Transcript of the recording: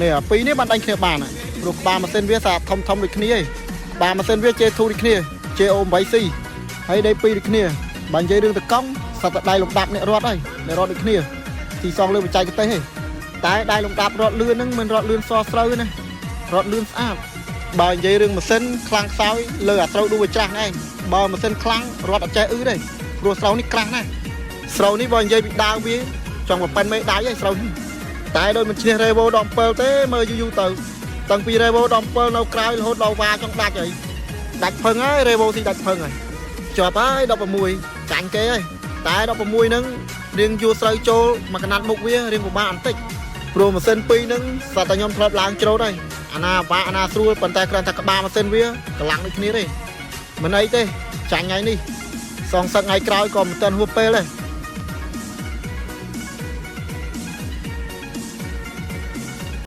នេះអាពីរនេះបានដេញគ្នាបានព្រោះក្បាលម៉ាស៊ីនវាសាធំធំដូចគ្នាឯងក្បាលម៉ាស៊ីនវា J2 ដូចគ្នា JO8C ហើយដេ2ដូចគ្នាបើនិយាយរឿងតកង់សត្វតែដៃលំដាប់អ្នករត់ហើយអ្នករត់ដូចគ្នាទីសងលើបច្ចេកទេសឯងតែដៃលំដាប់រត់លឿនហ្នឹងមិនរត់លឿនសស្រូវទេណារត់លឿនស្អាតបើនិយាយរឿងម៉ាស៊ីនខ្លាំងខ្សោយលើអាស្រូវឌូវាច្រាស់ហ្នឹងឯងបើម៉ាស៊ីនខ្លាំងរត់អត់ចេះអឺទេព្រោះស្រូវនេះក្រាស់ណាស់ស្រូវនេះបើនិយាយពីដាវវាចង់ប្រប៉ិនមេដៃឯងស្រូវនេះតែដូចមិនឈ្នះ Revo 17ទេមើលយូរយូរទៅតាំងពី Revo 17នៅក្រោយរហូតដល់វ៉ាចង់ដាច់ហើយដាច់ផឹងហើយ Revo ស៊ីដាច់ផឹងហើយជាប់ហើយ16ចាញ់គេហើយតែ16ហ្នឹងរៀងយួរស្រូវចូលមកកណាត់មុខវារៀងពិបាកបន្តិចព្រោះម៉ាស៊ីនពីរហ្នឹងសត្វតែខ្ញុំធ្លាប់ឡើងច្រូតហើយអាណាបាក់អាណាស្រួលប៉ុន្តែគ្រាន់តែក្បាលម៉ាស៊ីនវាកម្លាំងដូចគ្នាទេមិនអីទេចាញ់ថ្ងៃនេះសងសឹកថ្ងៃក្រោយក៏មិនទាន់ហួសពេលដែរ។